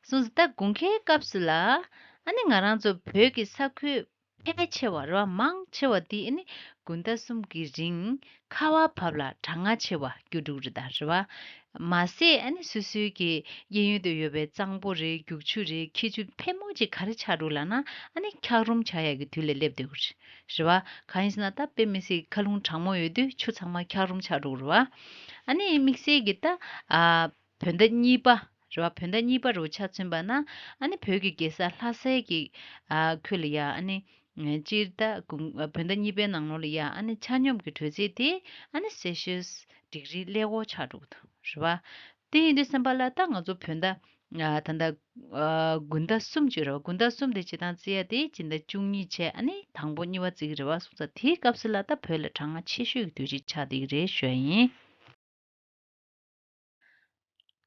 སོང་ཙང་ད་དགུན་ཁའི་སྐབས་སུ་ལ་ཨ་ནི་ང་རང་ཚོ་བོད་ཀྱི་ས་ཁུལ་ཕལ་ཆེ་བ་རེད་བ། མང་ཆེ་བ་དེ་ཨ་ནི་དགུན་ཟླ་གསུམ་གྱི་རིང་ཁ་བ་བབས་ལ་གྲང་ངར་ཆེ་བ་གྱུར་འགྲོ་གི་རེད་ད། རེད་བ། མ་ཟད་ཨ་ནི་སོ་སོའི་གི་གཡས་གཡོན་དུ་ཡོད་པའི་གཙང་པོ་རེད། རྒྱུག་ཆུ་རེད། འཁྱིལ་ཆུ་ཕལ་མོ་ཆེ་ག་རེ་ཆགས་འགྲོ་ལབ་ན། ཨ་ནི་འཁྱགས་རོམ་ཆགས་ཡག་གི་དུས་ལ་སླེབས་བསྡད་ཀྱི་རེད། རེད་བ། གང་ཡིན་ཟེར་ན་ད་དཔེ་མི་སྲིད་མཁའ་རླུང་གྲང་མོ་ཡོད་དུས་ཆུ་ཚང་མ་འཁྱགས་རོམ་ཆགས་འགྲོ་གི་རེད་བ། ཨ་ནི་དམིགས་བསལ་གྱི་ད་ཨ་བོད་ཟླ་གཉིས་པ་རེད་བ། བོད་ཟླ་གཉིས་པ་རུ་ཆ་མཚོན་པ་ན། ཨ་ནི་བོད་ཀྱི་རྒྱལ་ས་ལྷ་སའི་གི་ཨ་ཁུལ་ལ་ཡ་ཨ་ནི་སྤྱིར་ད་དགུན་བོད་ཟླ་གཉིས་པའི་ནང་ལོགས་ལ་ཡ་ཨ་ནི་ཆ་སྙོམས་ཀྱི་དྲོད་ཚད་དེ་ཨ་ནི་སེལ་ཤི་ཡས་ཌིག་རི་ཀླད་ཀོར་ཆགས་འགྲོ་གི་འདུག་རེད་བ། དེ་ཡིན་དུས་ཙམ་པ་ལ་ད་ང་ཚོ་བོད་ཟླ་ཨ་ད་ལྟ་ཨ་དགུན་ཟླ་གསུམ་ཅིག་རེད་བ། དགུན་ཟླ་གསུམ་དེ་སྤྱིར་བཏང་བརྩི་ཡ་དེ་སྤྱི་ཟླ་བཅུ་གཉིས་བྱས་ཨ་ནི་དང་པོ་གཉིས་པ་བརྩི་གི་རེད་བ། སོང་ཙང་དེའི་སྐབས་སུ་ལ་ད་བོད་ལ་གྲང་ངར་ཆེ་ཤོས་ཀྱི་དུས་ཚིགས་ཆགས་བསྡད་ཀྱི་རེད་ཞུ་ཡ་ཡིན།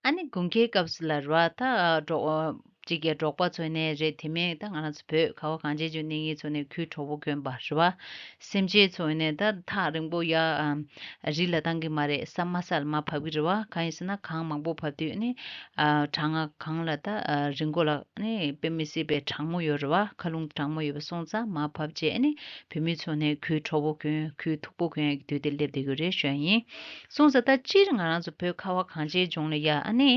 ཨ་ནི་དགུན་ཁའི་སྐབས་སུ་ལ་རེད་བ། ད་འགྲོ་ གཅིག་གི་འབྲོག་པ་ཚོ་ནས་རེད། དེ་མིན་ད་ང་རང་ཚོ་བོད་ཁ་བ་གངས་ཅན་ལྗོངས་གནས་ཡུལ་ཚོ་ནས་ཁོའི་གྲོགས་པོ་གྱོན་པ་རེད་བ། སེམས་ཅན་ཚོ་ནས་ད་ཐག་རིང་པོ་ཡ་ཨམ་རི་ལ་བཏང་གི་མ་རེད། ས་དམའ་ས་ལ་མར་བབས་ཀྱི་རེད་བ། གང་ཡིན་ཟེར་ན་གངས་མང་པོ་བབས་དུས་ནི་ཨ་གྲང་ང་གངས་ལ་ད་ཨ་རི་མགོ་ལ་ནི་དཔེ་མི་སྲིད་པའི་གྲང་མོ་ཡོད་རེད་བ། མཁའ་རླུང་གྲང་མོ་ཡོད་པ་སོང་ཙང་མར་བབས་རྗེས་ནི་བོད་མི་ཚོ་ནས་ཁོའི་གྲོགས་པོ་གྱོན་ཁོའི་ཐུག་པོ་གྱོན་ཡ་གི་དུས་དེ་སླེབས་བསྡད་ཀྱི་རེད་ཞུ་ཡ་ཡིན། སོང་ཙང་ད་སྤྱིར་ང་རང་ཚོ་བོད་ཁ་བ་གངས་ཅན་ལྗོངས་ལ་ཡ་ཨ་ནི་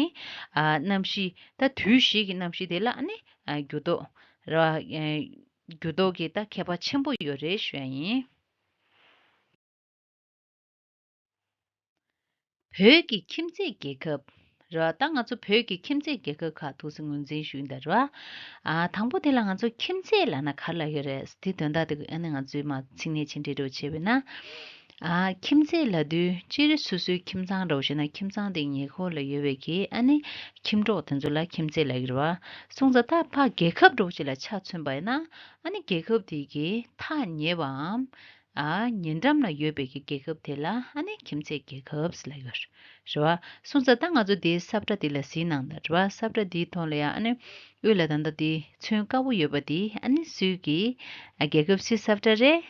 ཨ་གནམ་གཤིས་ད་དུས་བཞི་གི་གནམ་གཤིས་དེ་ལ་ཨ་ནི་ཨ་འགྱུར་ལྡོག་རེད་བ། ཨ་འགྱུར་ལྡོག་གི་ད་ཁྱད་པར་ཆེན་པོ་ཡོད་རེད་ཞུ་ཡ་ཡིན། བོད་ཀྱི་ཁྱིམ་མཚེས་རྒྱལ་ཁབ་རེད་བ། ད་ང་ཚོ་བོད་ཀྱི་ཁྱིམ་མཚེས་རྒྱལ་ཁབ་ཁག་ཐུགས་སུ་ངོས་འཛིན་ཞུ་ཡིན་ད་རེད་བ། ཨ་དང་པོ་དེ་ལ་ང་ཚོ་ཁྱིམ་མཚེས་ལབ་ན་ག་རེ་ལབ་ཡོད་རེད། དེ་དོན་དག་དེ་ཨ་ནི་ང་ཚོས་མ་ཚིག་ངན་ཕྱི་འབྲེལ་འདྲ་བོ་བྱས་པས་ན། ཨ་ཁྱིམ་མཚེས་ལབ་དུས་སྤྱིར་སོ་སོའི་ཁྱིམ་ཚང་འདྲ་བོ་བྱས་ན་ཁྱིམ་ཚང་དེ་ཉེ་འཁོར་ལ་ཡོད་པའི་གི་ཨ་ནི་ཁྱིམ་གྲོགས་དེ་ཚོ་ལ་ཁྱིམ་མཚེས་ལབ་ཀྱི་རེད་བ། སོང་ཙང་ད་ཕར་རྒྱལ་ཁབ་འདྲ་བོ་ཅིག་ལ་ཆ་མཚོན་པ་ཡིན་ན་ཨ་ནི་རྒྱལ་ཁབ་དེ་གི་ཐག་ཉེ་བའམ། ཨ་ཉེ་འགྲམ་ལ་ཡོད་པའི་གི་རྒྱལ་ཁབ་དེ་ལ་ཨ་ནི་ཁྱིམ་མཚེས་རྒྱལ་ཁབ་ཟེར་ལབ་ཡོད་རེད་བ། སོང་ཙང་ད་ང་ཚོ་དེའི་ས་བཀྲ་དེ་ལ་གཟིགས་གནང་ད་རེད་བ། ས་བཀྲ་དེའི་ཐོག་ལ་ཡང་ཨ་ནི་དབུས་ལ་ད་ལྟ་དེ་ཚོན་དཀར་པོ་ཡོད་པ་དེ་ཨ་ནི་སུའི་གི་ཨ་རྒྱལ་ཁབ་སུའི་ས་བཀྲ་རེད།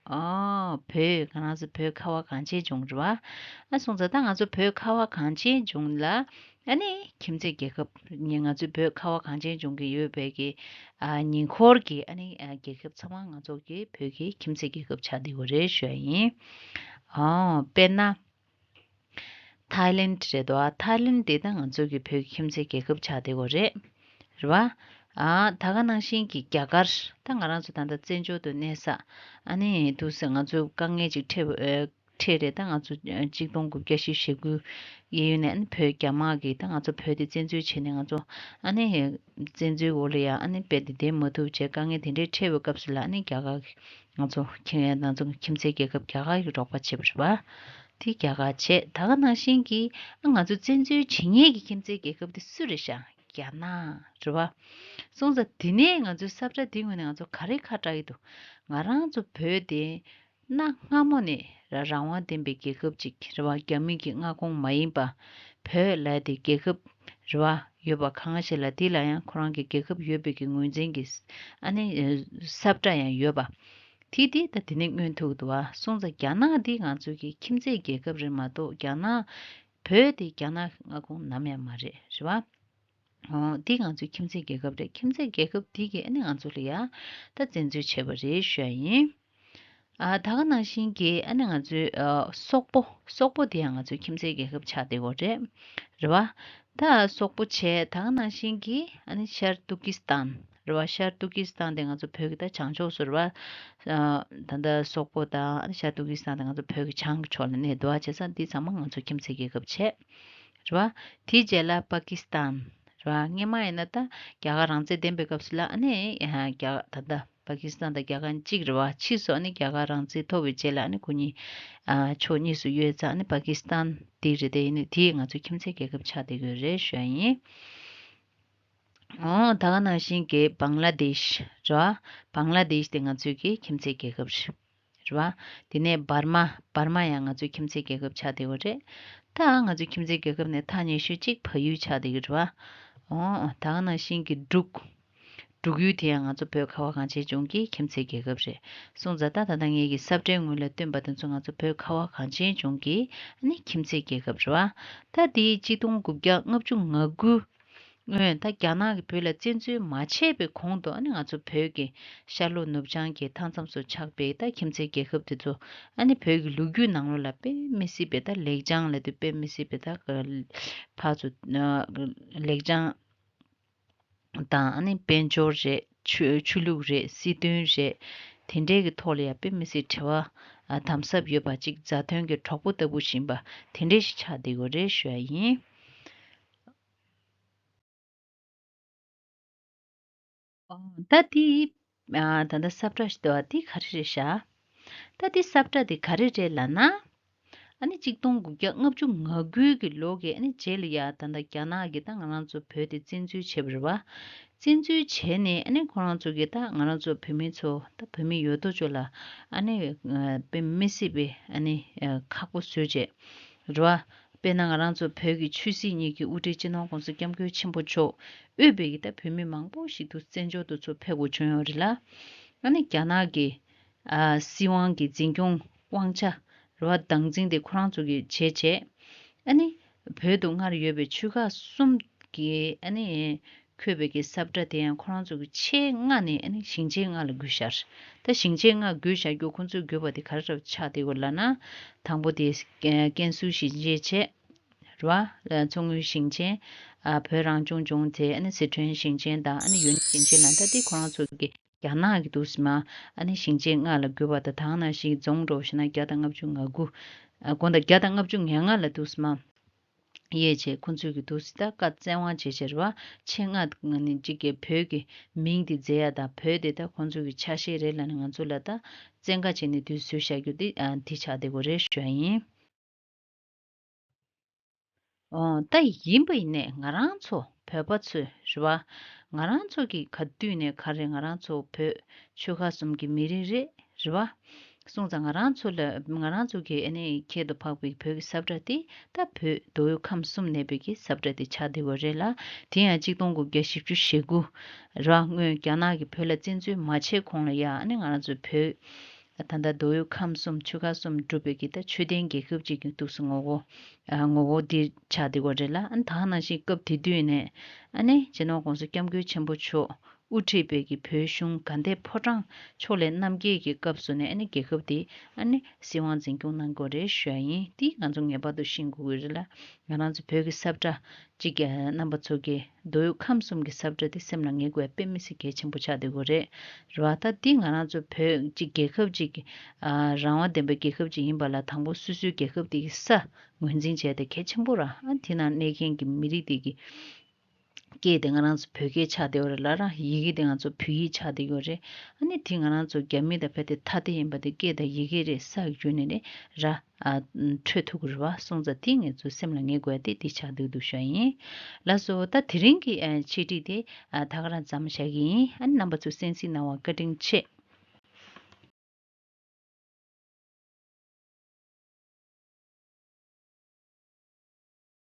ཨོ་བོད་ང་རང་ཚོ་བོད་ཁ་བ་གངས་ཅན་ལྗོངས་རེད་བ། ཨ་སོང་ཙང་ད་ང་ཚོ་བོད་ཁ་བ་གངས་ཅན་ལྗོངས་ལ་ཨ་ནི་ཁྱིམ་མཚེས་རྒྱལ་ཁབ་ནི་ང་ཚོའི་བོད་ཁ་བ་གངས་ཅན་ལྗོངས་ཀྱི་ཡོད་པའི་གི་ཨ་ཉེ་འཁོར་གྱི་ཨ་ནི་ཨ་རྒྱལ་ཁབ་ཚང་མ་ང་ཚོ་གི་བོད་ཀྱི་ཁྱིམ་མཚེས་རྒྱལ་ཁབ་ཆགས་བསྡད་ཡོད་རེད་ཞུ་ཡ་ཡིན། ཨོ་དཔེར་ན། ཐའི་ལེན་རེད་དོ། ཐའི་ལེན་དེ་ད་ང་ཚོ་གི་བོད་ཀྱི་ཁྱིམ་མཚེས་རྒྱལ་ཁབ་ཆགས་བསྡད་ཡོད་རེད། རེད་བ། ཨ་ད་ག་ནང་བཞིན་གྱི་རྒྱ་གར་ད་ང་རང་ཚོ་ད་ལྟ་བཙན་བྱོལ་དུ་གནས་ས་ཨ་ནི་དུས་སུ་ང་ཚོ་དཀའ་ངལ་ཅིག་འཕྲད་འཕྲད་རེད། ད་ང་ཚོ་གཅིག་སྟོང་དགུ་བརྒྱ་བཞི་བཅུ་ཞེ་དགུ་གཡས་གཡོན་ནས་ཨ་ནི་བོད་རྒྱ་དམར་གྱིས་ད་ང་ཚོ་བོད་དེ་བཙན་འཛུལ་བྱས་ནས་ང་ཚོ་ཨ་ནི་བཙན་འཛུལ་འོག་ལ་ཡ་ཨ་ནི་རྦད་དེ་བསྡད་མ་ཐུབ་བྱས་དཀའ་ངལ་དེ་འདྲའི་འཕྲད་པའི་སྐབས་སུ་ལ་ཨ་ནི་རྒྱ་གར་ང་ཚོ་ཁྱིམ་ང་ཚོ་ཁྱིམ་མཚེས་རྒྱལ་ཁབ་རྒྱ་གར་གྱིས་རོགས་པ་བྱས་པ་རེད་བ། དེ་རྒྱ་གར་བྱས། ད་ག་ནང་བཞིན་གྱི་ང་ཚོ་བཙན་འཛུལ་བྱེད་མཁན་གྱི་ཁྱིམ་མཚེས་རྒྱལ་ཁབ་དེ་སུ་རེད་ཤག་རྒྱ་ནག་རེད་བ། སོང་ཙང་དེ་ནས་ང་ཚོའི་ས་བཀྲ་འདི་ངོས་ནས་ང་ཚོ་ག་རེ་ཁ་གྲག་གི་འདུག་ང་རང་ཚོ་བོད་དེ་གནའ་སྔ་མོ་ནས་ར་རང་དབང་ལྡན་པའི་རྒྱལ་ཁབ་ཅིག་རེད་བ། རྒྱ་མི་གི་མངའ་ཁོངས་མ་ཡིན་པ་བོད་ལབ་དེ་རྒྱལ་ཁབ་རེད་བ། ཡོད་པ་གང་ཞིག་ལ་དེ་ལ་ཡང་ཁོ་རང་གི་རྒྱལ་ཁབ་ཡོད་པའི་གི་ངོས་འཛིན་གྱི་ཨ་ནི་ས་བཀྲ་ཡང་ཡོད་པ། དེ་དེ་ད་དེ་ནས་མངོན་ཐུབ་འདུག་བ། སོང་ཙང་རྒྱ་ནག་འདི་ང་ཚོ་གི་ཁྱིམ་མཚེས་རྒྱལ་ཁབ་རེད་མ་གཏོགས་རྒྱ་ནག་བོད་དེ་རྒྱ་ནག་མངའ་ཁོངས་ནམ་ཡང་མ་རེད། རེད་བ། འོ་འདི་ང་ཚོའི་ཁྱིམ་མཚེས་རྒྱལ་ཁབ་རེད། ཁྱིམ་མཚེས་རྒྱལ་ཁབ་འདི་གིས་ཨ་ནི་ང་ཚོ་ལ་ཡ་ད་བཙན་འཛུལ་བྱས་པ་རེད་ཞུ་ཡ་ཡིན། ཨ་ད་ག་ནང་བཞིན་གྱི་ཨ་ནི་ང་ཚོའི་ཨ་སོག་པོ། སོག་པོ་དེ་ཡང་ང་ཚོའི་ཁྱིམ་མཚེས་རྒྱལ་ཁབ་ཆགས་བསྡད་ཡོད་རེད། རེད་བ། ད་སོག་པོ་བྱས། ད་ག་ནང་བཞིན་གྱི་ཨ་ནི་ཤར་ཏུར་ཀི་སི་ཐན་རེད་བ། ཤར་ཏུར་ཀི་སི་ཐན་དེ་ང་ཚོ་བོད་ཀྱི་ད་བྱང་ཕྱོགས་སུ་རེད་བ། ཨ་ད་ལྟ་སོག་པོ་དང་ཨ་ནི་ཤར་ཏུར་ཀི་སི་ཐན་དེ་ང་ཚོ་བོད་ཀྱི་བྱང་གི་ཕྱོགས་ལ་གནས་འདུག་བ། བྱས་ཙང་འདི་ཚང་མ་ང་ཚོ་ཁྱིམ་མཚེས་རྒྱལ་ཁབ་བྱས། རེད་བ། དེའི་རྗེས་ལ་པ་ཀི་སི་ཐན་རེད་བ། སྔོན་མ་ཡིན་ན་ད་རྒྱ་གར་རང་བཙན་ལྡན་པའི་སྐབས་སུ་ལ་ཨ་ནི་ཡ་རྒྱ་ད་ལྟ་པ་ཀི་སི་ཐན་དང་རྒྱ་གར་གཅིག་རེད་བ། ཕྱིས་སུ་ཨ་ནི་རྒྱ་གར་རང་བཙན་ཐོབ་པའི་རྗེས་ལ་ཨ་ནི་ཁོ་གཉིས་ཨ་ཕྱོགས་གཉིས་སུ་གཡོས་ཙང་ཨ་ནི་པ་ཀི་སི་ཐན་དེ་རེད། དེ་ཡིན་ནི་དེ་ང་ཚོའི་ཁྱིམ་མཚེས་རྒྱལ་ཁབ་ཆགས་བསྡད་ཡོད་རེད་ཞུ་ཡ་ཡིན། འོ་ད་ག་ནང་བཞིན་གྱི་བང་ལ་དེཤ་རེད་བ། བང་ལ་དེཤ་དེ་ང་ཚོའི་གི་ཁྱིམ་མཚེས་རྒྱལ་ཁབ་རེད། རེད་བ། དེ་ནས་འབར་མ། འབར་མ་ཡང་ང་ཚོའི་ཁྱིམ་མཚེས་རྒྱལ་ཁབ་ཆགས་བསྡད་ཡོད་རེད། ད་ང་ཚོའི་ཁྱིམ་མཚེས་རྒྱལ་ཁབ་ནས་ཐག་ཉེ་ཤོས་གཅིག་བལ་ཡུལ་ཆགས་བསྡད་ཀྱི་རེད་བ། འོ་ད་ག་ནང་བཞིན་གྱི་འབྲུག་འབྲུག་ཡུལ་དེ་ཡང་ང་ཚོ་བོད་ཁ་བ་གངས་ཅན་ལྗོངས་ཀྱི་ཁྱིམ་མཚེས་རྒྱལ་ཁབ་རེད། སོང་ཙང་ད་ད་ལྟ་ངེད་ཀྱི་ས་བཀྲའི་ངོས་ལ་སྟོན་པ་དེ་ཚོ་ང་ཚོ་བོད་ཁ་བ་གངས་ཅན་ལྗོངས་ཀྱི་ཨ་ནི་ཁྱིམ་མཚེས་རྒྱལ་ཁབ་རེད་བ། ད་དེ་གཅིག་སྟོང་དགུ་བརྒྱ་ལྔ་བཅུ་ང་དགུ་སྔོན་ད་རྒྱ་ནག་གིས་བོད་ལ་བཙན་འཛུལ་མ་བྱས་པའི་གོང་དུ་ཨ་ནི་ང་ཚོ་བོད་ཀྱི་ཤར་ལྷོ་ནུབ་བྱང་གི་མཐའ་མཚམས་སུ་ཆགས་པའི་ད་ཁྱིམ་མཚེས་རྒྱལ་ཁབ་དེ་ཚོ་ཨ་ནི་བོད་ཀྱི་ལོ་རྒྱུས་ནང་ལོགས་ལ་དཔེ་མི་སྲིད་པའི་ད་ལེགས་བྱང་ལབ་དུས་དཔེ་མི་སྲིད་པའི་ད་ཕར་ཚུར་ལེགས་བྱང་དང་ཨ་ནི་དཔལ་འབྱོར་རེད། ཆོས་ཆོས་ལུགས་རེད། སྲིད་དོན་རེད། དེ་འདྲའི་གི་ཐོག་ལ་ཡང་དཔེ་མི་སྲིད་འབྲེལ་བ་དམ་ཟབ་ཡོད་པ་ཅིག་མཛའ་མཐུན་གྱི་གྲོགས་པོ་ལྟ་བུ་ཡིན་པ་དེ་འདྲ་ཞིག་ཆགས་བསྡད་ཡོད་རེད་ཞུ་ཡ་ཡིན། ཨོ། ད་དེ་ཨ་ད་ལྟ་ས་བཀྲ་ཞིག་འདུག་བ། དེ་ག་རེ་རེད་ཤག་ད་དེ་ས་བཀྲ་དེ་ག་རེ་རེད་ལབ་ན། ཨ་ནི་གཅིག་སྟོང་དགུ་བརྒྱ་ལྔ་བཅུ་ང་དགུ་གི་ལོ་གི་ཨ་ནི་རྗེས་ལ་ཡ་ད་ལྟ་རྒྱ་ནག་གིས་ད་ང་རང་ཚོ་བོད་དེ་བཙན་འཛུལ་བྱས་པ་རེད་བ། བཙན་འཛུལ་བྱས་ནས་ཨ་ནི་ཁོ་རང་ཚོ་གིས་ད་ང་རང་ཚོ་བོད་མི་ཚོ་ད་བོད་མི་ཡོད་དོ་ཅོག་ལ་ཨ་ནི་ཨ་དཔེ་མི་སྲིད་པའི་ཨ་ནི་ཨ་ཁག་པོ་བཟོས་བྱས་རེད་བ། དཔེར་ན་ང་རང་ཚོ་བོད་ཀྱི་ཆོས་སྲིད་གཉིས་ཀྱི་དབུ་ཁྲིད་སྤྱི་ནོར་༸གོང་ས་༸སྐྱབས་མགོན་ཆེན་པོ་མཆོག་དབུས་པའི་གི་ད་བོད་མི་མང་པོ་ཞིག་ཏུ་བཙན་བྱོལ་དུ་ཚུར་ཕེབས་དགོས་བྱུང་ཡོད་རེད་ལ། ཨ་ནི་རྒྱ་ནག་གི་ཨ་སྲིད་དབང་གི་འཛིན་སྐྱོང་དབང་ཆ་རེད་བ། སྟངས་འཛིན་དེ་ཁོ་རང་ཚོ་གིས་བྱས་བྱས། ཨ་ནི་བོད་དུ་སྔར་ཡོད་པའི་ཆོལ་ཁ་གསུམ་གྱི་ཨ་ནི་འཁོད་པའི་གི་ས་བཀྲ་དེ་ཡང་ཁོ་རང་ཚོ་གི་ཆེད་མངགས་ནས་ཨ་ནི་ཞིང་ཆེན་ལྔ་ལ་བགོས་ཤར། ད་ཞིང་ཆེན་ལྔ་བགོས་བཞག་རྒྱུ་ཁོ་ཚོས་བགོས་པ་དེ་ག་རེ་འདྲ་ཆགས་བསྡད་ཡོད་ལབ་ན། དང་པོ་དེ་ཀན་སུའུ་ཞིང་ཆེན་བྱས། རེད་བ། མཚོ་སྔོན་ཞིང་ཆེན། ཨ་བོད་རང་སྐྱོང་ལྗོངས་དེ་ཨ་ནི་སི་ཁྲོན་ཞིང་ཆེན་དང་ཨ་ནི་ཡུན་ནན་ཞིང་ཆེན་ལ་ད་དེ་ཁོ་རང་ཚོ་གི་རྒྱ་ནག་གི་འདུག་སེ་མ་ཨ་ནི་ཞིང་ཆེན་ལྔ་ལ་བགོས་པ་དང་། ད་ག་ནང་བཞིན་རྫོང་འདྲ་བོ་བྱས་ན་བརྒྱ་དང་ལྔ་བཅུ་ང་དགུ། ཨ་དགོངས་དག་བརྒྱ་དང་ལྔ་བཅུ་ང་ལྔ་ལ་འདུག་སེ་མ་དབྱེ་བྱས། ཁོ་ཚོས་གི་འདུག་སེ་ད་བཀའ་བཙན་དབང་བྱས་བྱས་རེད་བ། ཆེད་མངགས་ནི་གཅིག་གི་བོད་ཀྱི་མིང་དེ་མཛད་ཡ་དང་། བོད་དེ་ད་ཁོ་ཚོ་གི་ཆ་ཤས་རེད་ལབ་ནས་ང་ཚོ་ལ་ད་བཙན་བཀའ་བྱས་ནས་དུས་བཟོས་བཞག་རྒྱུ་དེ་ཨ་དེ་ཆགས་བསྡད་ཡོད་རེད་ཞུ་ཡ་ཡིན། ཨོ། ད་ཡིན་པ་ཡིན་ནས་ང་རང་ཚོ་བོད་པ་ཚོས་རེད་བ། ང་རང་ཚོ་གི་ག་དུས་ནས་ག་རེ་ང་རང་ཚོ་བོད་ཆོལ་ཁ་གསུམ་གྱི་མི་རིགས་རེད། རེད་བ། སོང་ཙང་ང་རང་ཚོ་ལ་ང་རང་ཚོ་གི་ཨ་ནི་ཁྱད་དུ་འཕགས་པའི་བོད་ཀྱི་ས་བཀྲ་དེ་ད་བོད་མདོ་དབུས་ཁམས་གསུམ་གནས་པའི་གི་ས་བཀྲ་དེ་ཆགས་བསྡད་ཡོད་རེད་ལ། དེ་ཡང་གཅིག་སྟོང་དགུ་བརྒྱ་བཞི་བཅུ་ཞེ་དགུ་རེད་བ། སྔོན་རྒྱ་ནག་གིས་བོད་ལ་བཙན་འཛུལ་མ་བྱས་གོང་ལ་ཡ་ཨ་ནི་ང་རང་ཚོའི་བོད། ད་ལྟ་མདོ་དབུས་ཁམས་གསུམ་ཆོལ་ཁ་གསུམ་གྲུབ་པའི་གི་ད་ཆོས་ལྡན་རྒྱལ་ཁབ་ཅིག་གི་འདུག་སེ་ངོ་རྒོལ། ཨ་ངོ་རྒོལ་འདི་ཆགས་བསྡད་ཡོད་རེད་ལ། ཨ་ནི་ད་ག་ནང་བཞིན་སྐབས་དེ་དུས་ནས་ཨ་ནི་སྤྱི་ནོར་༸གོང་ས་༸སྐྱབས་མགོན་ཆེན་པོ་མཆོག་དབུ་ཁྲིད་པའི་གི་བོད་གཞུང་དགའ་ལྡན་ཕོ་བྲང་ཕྱོགས་ལས་རྣམ་རྒྱལ་གྱི་སྐབས་སུ་ནས་ཨ་ནི་རྒྱལ་ཁབ་དེ་ཨ་ནི་སྲིད་དབང་འཛིན་སྐྱོང་གནང་དགོས་རེད་ཞུ་ཡ་ཡིན། དེ་ང་ཚོ་ངེས་པར་དུ་ཤེས་དགོས་ཀྱི་རེད་ལ། ང་རང་ཚོ་བོད་ཀྱི་ས་བཀྲ་གཅིག་གི་རྣམ་པ་ཚོ་གི་མདོ་དབུས་ཁམས་གསུམ་གྱི་ས་བཀྲ་དེ་སེམས་ལ་ངེས་དགོས་དཔེ་མི་སྲིད་གལ་ཆེན་པོ་ཆགས་བསྡད་ཡོད་རེད། རེད་བ། ད་འདི་ང་རང་ཚོ་བོད་ཅིག་རྒྱལ་ཁབ་ཅིག་ཨ་རང་དབང་ལྡན་པའི་རྒྱལ་ཁབ་ཅིག་ཡིན་པ་ལ་དང་པོ་སོ་སོའི་རྒྱལ་ཁབ་དེ་གི་ས་ངོས་འཛིན་བྱས་ཏེ་གལ་ཆེན་པོ་ར། ཨ་དེ་ནང་གནས་མཁན་གྱི་མི་རིགས་དེ་གི་སྐད་དེ་ང་རང་ཚོ་བོད་སྐད་ཆགས་བསྡད་ཡོད་རེད་ལ། རང་ཡི་གེ་དེ་ང་ཚོ་བོད་ཡིག་ཆགས་བསྡད་ཡོད་རེད། ཨ་ནི་དེ་ང་རང་ཚོ་རྒྱ་མི་དང་ཕལ་ཏེ་ཐ་དད་ཡིན་པ་དེ་སྐད་དང་ཡི་གེ་རེད་ས་བརྒྱུད་ནས་རེད་ར། ཨ་འཕྲོད་ཐུབ་ཀྱི་རེད་བ། སོང་ཙང་དེ་ངེད་ཚོའི་སེམས་ལ་ངེས་དགོས་ཡ་དེ་དེ་ཆགས་བསྡད་འདུག་ཞུ་ཡ་ཡིན། ལགས་སོ། ད་དེ་རིང་གི་ཨ་འཆད་ཁྲིད་དེ་ཨ་ད་ག་རང་མཚམས་བཞག་གི་ཡིན། ཨ་ནི་རྣམ་པ་ཚོས་གསན་གཟིགས་གནང་བར་བཀའ་དྲིན་ཆེ།